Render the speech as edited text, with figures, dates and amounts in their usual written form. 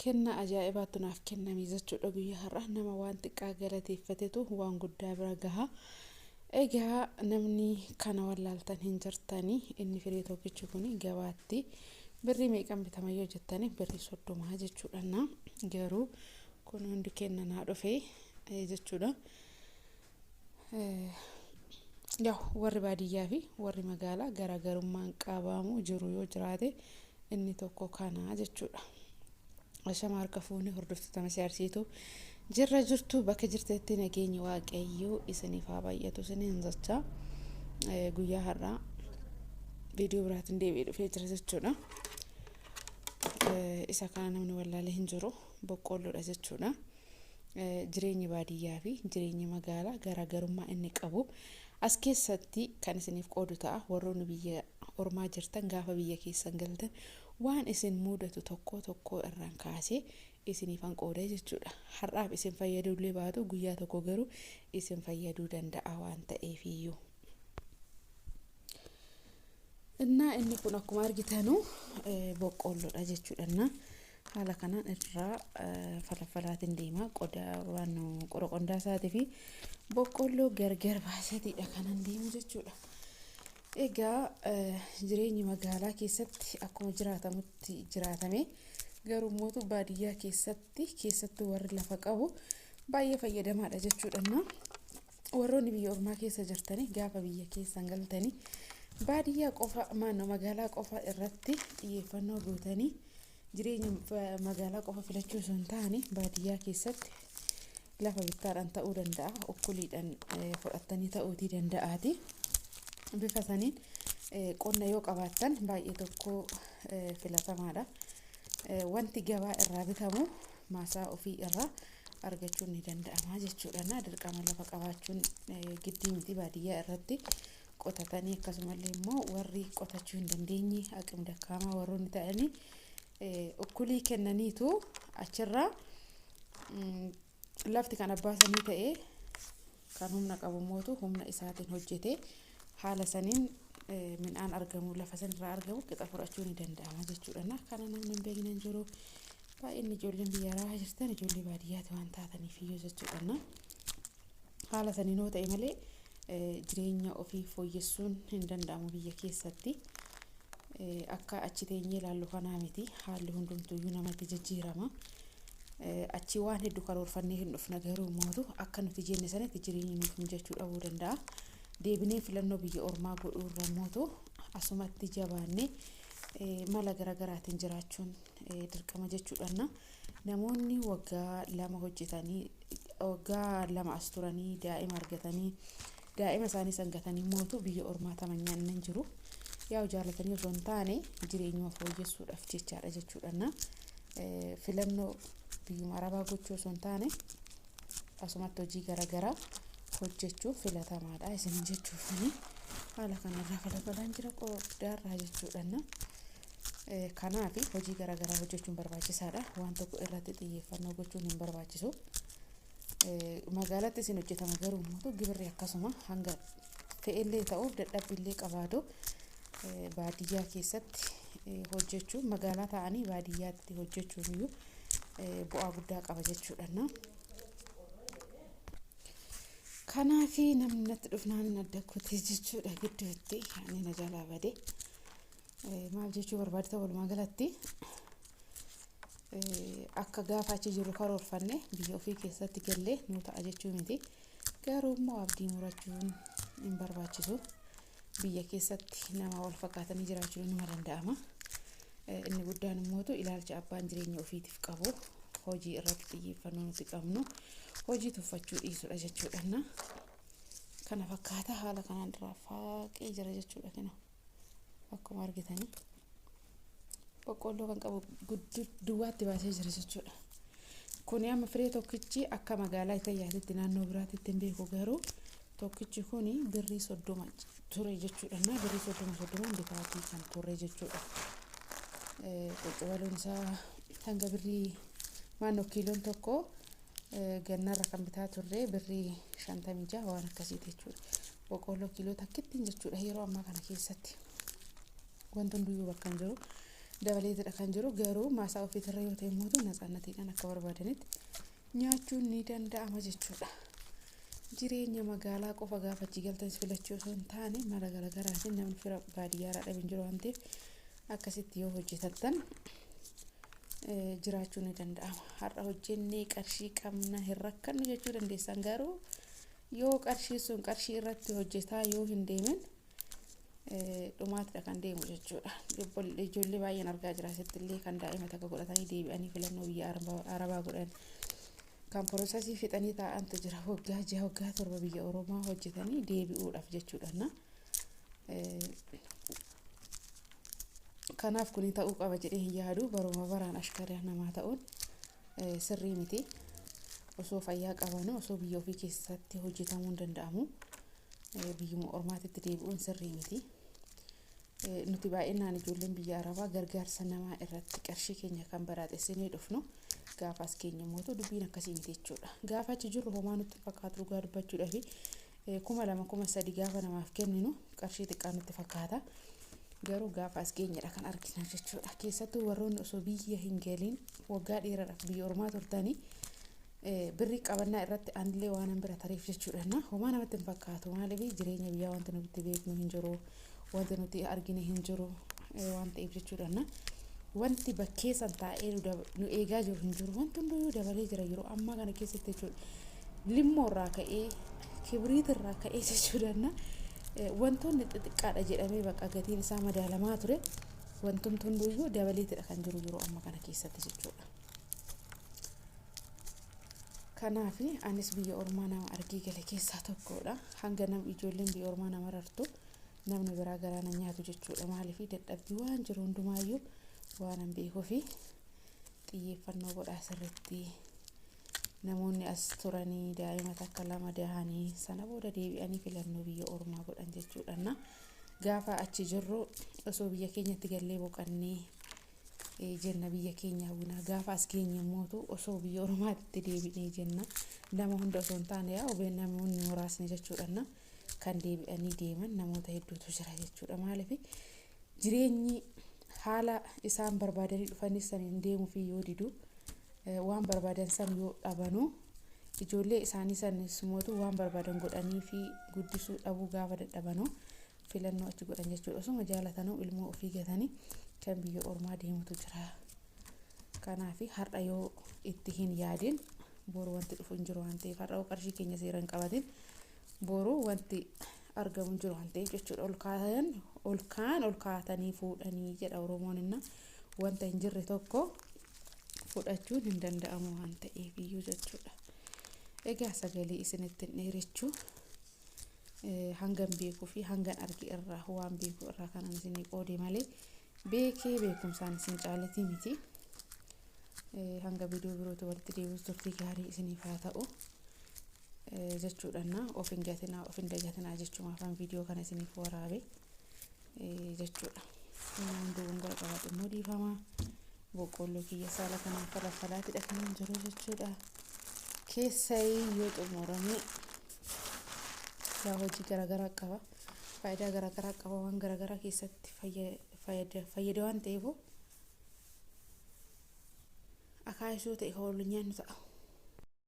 Kennaa ajaa'ibaatu naaf kenname jechuudha guyyaa har'a. Nama waan xiqqaa galateeffatetu waan guddaa bira gaha. Egaa namni kana wallaaltan hin jirtanii, inni firee tokkichi kun gabaatti birrii meeqan bitama yoo jettani, birrii 30 jechuudha. Garuu kun hundi kennanaa dhufe jechuudha. Yaa warri baadiyyaa fi warri magaalaa garaagarummaan qabamu jiru yoo jiraate inni tokko kana jechuudha. Ashama, harka fuunee hordoftoota Masii Arsiitu, jirra jirtu, bakka jirtetti nageenyi Waaqayyoo isiniif haa baay'atu isiniin jecha, guyyaa har'aa viidiyoo biraatiin deebi'ee dhufee jira jechuudha. Isa kana namni wallaalee hin jiru, boqqoolloodha jechuudha. Jireenyi baadiyyaa fi jireenyi magaalaa garaagarummaa inni qabu as keessatti kan isiniif qoodu ta'a. Warroonni biyya ormaa jirtan gaafa biyya keessan galtan waan isin mudatu tokko tokko irraan kaasee isiniifan qooda jechuudha. Har'aaf isin fayyadullee baatu, guyyaa tokko garuu isin fayyaduu danda'a waan ta'eefiyyuu. Innaa inni kun akkuma argitanu boqqoolloodha jechuudha. Haala kanaan irraa falafalaatiin deema, qodaa waan qoroqondaa isaatii fi boqqoolloo gargar baaseetiidha kanan deemu jechuudha. Egaa jireenyi magaalaa keessatti akkuma jiraatamutti jiraatame, garuu mootu baadiyyaa keessatti, keessattuu warri lafa qabu baay'ee fayyadamaadha jechuudha. Warroonni biyya ormaa keessa jirtanii gaafa biyya keessan galtanii baadiyyaa qofa, maannoo magaalaa qofa irratti xiyyeeffannoo gootanii jireenya magaalaa qofa filachuu osoo hin taane, baadiyyaa keessatti lafa bittaadhaan ta'uu danda'a, okkuliidhaan fudhattanii ta'uutii danda'aati. Bifa saniin qonna yoo qabaattan baay'ee tokko filatamaadha. Wanti gabaa irraa bitamu maasaa ofii irraa argachuun ni danda'ama jechuudha. Dirqama lafa qabaachuun giddii miti, baadiyyaa irratti qotatanii, akkasumallee immoo warri qotachuu hin dandeenye, aqim dakkaamaa warroonni ta'anii, okkulii kennaniitu achirraa lafti kan abbaa sanii ta'ee, kan humna qabu mootu humna isaatiin hojjete, haala saniin midhaan argamu lafa sanirraa argamu qixa fudhachuu ni danda'ama jechuudha. Kana namni hin beekne hin jiru. Baay'inni ijoolleen biyya arabaa jirtan ijoollee baadiyyaati waan taataniif iyyuu jechuudha. Haala saniin yoo ta'e malee jireenya ofii fooyyessuun hin danda'amu biyya keessatti. Akka achi teenyee ilaallu kanaa miti, haalli hundumtuyyuu namatti jijjiirama. Achi waan hedduu karoorfannee hin dhufna, garuu mootu akka nuti jenne sanitti jireenyi nuuf mijachuu dhabuu danda'a. Deebinee filannoo biyya ormaa godhuu irra mootu asumatti jabaannee mala garaagaraatiin jiraachuun dirqama jechuudha. Namoonni waggaa 2 hojjetanii, waggaa 2 as turanii, daa'ima argatanii, daa'ima isaanii sangatanii mootu biyya ormaa tamanyaan hin jiru. Yaa jaalatanii osoo hin taane jireenyuma fooyyessuudhaaf jechaadha jechuudha. Filannoo biyyuma arabaa gochuu osoo hin taane asumatti hojii garaagaraa hojjechuun filatamaadha isin jechuufani haala kanarraa falafalaan jira qodaarraa jechuudha. Kanaaf hojii garaagaraa hojjechuun barbaachisaadha. Waan tokko irratti xiyyeeffannoo gochuun hin barbaachisu. Magaalatti isin hojjetama, garuu immoo gibirri akkasuma hanga fe'ellee ta'u dadhabbiillee qabaatu, baadiyyaa keessatti hojjechuun, magaalaa ta'anii baadiyyaatti hojjechuun iyyuu bu'aa guddaa qaba jechuudha. Kanaaf namni natti dhufnaan adda kutee jechuudha gidduutti ani na jalaa bade. Maal jechuu barbaadita? Walumaa galatti akka gaafa achi jiru karoorfanne biyya ofii keessatti gallee nu ta'a jechuu miti. Garuu immoo abdii murachuun hin barbaachisu. Biyya keessatti nama wal fakkaatanii jiraachuun nima danda'ama. Inni guddaan immootu ilaalcha abbaan jireenya ofiitiif qabu, hojii irratti xiyyeeffannoo nuti qabnu, hojii tuffachuu dhiisudha jechuudha. Kana fakkaata, haala kanaan irraa faaqee jira jechuudha kana akkuma argitanii. Boqqoolloo kan qabu duwwaatti baasee jira jechuudha. Kuni amma firee tokkichi akka magaalaa Itayyaatitti, naannoo biraatitti hin beeku, garuu tokkichi kuni birrii 30 ture jechuudha. Birrii 30 30n bitaatii kan turre jechuudha. Qoccobaloon isaa hanga birrii maannoo kiiloon tokko gannarra kan bitaa turre birrii 56 waan akkasiiti jechuudha. Boqqoolloo kiiloo takkittiin jechuudha yeroo ammaa kana keessatti. Wanti hunduyyuu bakka hin jiru. Dabaleetidha kan jiru garuu maasaa ofiitirra yoo ta'e mootu natsaannatiidhaan akka barbaadanitti nyaachuun ni danda'ama jechuudha. Jireenya magaalaa qofa gaafa achi galtanis filachuu osoo hin taane mala garaagaraatiin namni fira baadiyyaarraa dhabe hin jiru waan ta'eef akkasitti yoo hojjetattan jiraachuu ni danda'ama. Har'a hojjennee qarshii qabna hin rakkannu jechuu dandeessan garuu yoo qarshii sun qarshii irratti hojjetaa yoo hin deemin dhumaatidha kan deemu jechuudha. Ijoollee baay'een argaa jira asitti illee kan daa'ima takka godhatanii deebi'anii filannoo biyya Arabaa godhan. Kan process fixanii taa'antu jira waggaa 6 waggaa 7 biyya Oromoo hojjetanii deebi'uudhaaf jechuudha. Kanaaf kuni ta'uu qaba jedhee hin yaadu baruma baraan ashkara namaa ta'uun sirrii miti. Osoo fayyaa qabanu osoo biyya ofii keessatti hojjetamuu hin danda'amu biyyuma ormaatitti deebi'uun sirrii miti. Nuti baay'inaan ijoolleen biyya Arabaa gargaarsa namaa irratti qarshii keenya kan baraaxessinee dhufnu gaafa as keenya mootu dubbiin akkasii miti jechuudha. Gaafa achi jirru homaa nutti fakkaatu dhugaa dubbachuudhaafi 2000 3000 gaafa namaaf kenninu qarshii xiqqaa nutti fakkaata. Garuu gaafa as geenyedha kan arginu jechuudha. Keessattuu warroonni osoo biyya hin galiin waggaa dheeraadhaaf biyya ormaa turtanii birrii qabannaa irratti anillee waan hin bira tareef jechuudha. Homaa namatti hin fakkaatu maaliif jireenya biyyaa wanti nuti beeknu hin jiru wanti nuti argine hin jiru waan ta'eef jechuudha. Wanti bakkee san taa'ee nu eegaa jiru hin jiru wanti hunduyyuu dabalee jira yeroo ammaa kana keessatti jechuudha. Limmoo irraa ka'ee kibriit irraa ka'ee jechuudha. Wantoonni xixiqqaadha jedhamee bakka gatiin isaa madaalamaa ture wantumti hunduyyuu dabaleetidha kan jiru yeroo ammaa kana keessatti jechuudha. Kanaaf anis biyya ormaa nama argee gale keessaa tokkodha. Hanga nam ijoolleen biyya ormaa nama rartu namni biraa garaa na nyaatu jechuudha. Maaliif dadhabbii waan jiru hundumaayyuu waan hin beekuufi xiyyeeffannoo godhaa sirriitti. Namoonni as turanii daa'ima takka lama dahanii sana booda deebi'anii filannoo biyya ormaa godhan jechuudha. Gaafa achi jirru osoo biyya keenyatti gallee boqannee jenna biyya keenya hawwina. Gaafa as geenye mootu osoo biyya ormaatti deebinee jenna. Nama hunda osoo hin taane yaa obeen namoonni muraasni jechuudha. Kan deebi'anii deeman namoota hedduutu jira jechuudha. Maaliif jireenyi haala isaan barbaadanii dhufanis saniin deemuuf yoo didu waan barbaadan san yoo dhabanuu ijoollee isaanii sanis mootu waan barbaadan godhanii fi guddisuu dhabuu gaafa dadhabanuu filannoo achi godhan jechuudha. Osuma jaalatanuu ilmoo ofii gatanii kan biyya ormaa deemutu jira. Kanaaf har'a yoo itti hin yaadin boru wanti dhufu hin jiru waan ta'eef har'a yoo qarshii keenya seera hin qabatin boru wanti argamu hin jiru waan ta'eef jechuudha. Ol kaatan ol kaan ol kaatanii fuudhanii jedha Oromoon inna wanta hin jirre tokko fudhachuun hin danda'amu waan ta'eef iyyuu jechuudha. Egaa sagalee isinitti hin dheerechuu hangan beekuu fi hangan arge irraa waan beeku irraa kanan isinii qoode malee beekee beekumsaan isin caaletii miti. Hanga viidiyoo birootti walitti deebi'uus turtii gaarii isiniif haa ta'u jechuudha. Of hin gatinaa of hin dagatinaa jechumaafan viidiyoo kana isiniif waraabe jechuudha. Waan dogongora qabaate immoo dhiifamaa. Boqqoolloo kiyya saala kanaan falafalaatidha kan hin jiru jechuudha. Keessaa yoo xumurame yaa hojii garaagaraa qaba. Faayidaa garaagaraa qaba waan garaagaraa keessatti fayyada waan ta'eef akaayisoo ta'e kan waliin nyaannu ta'a.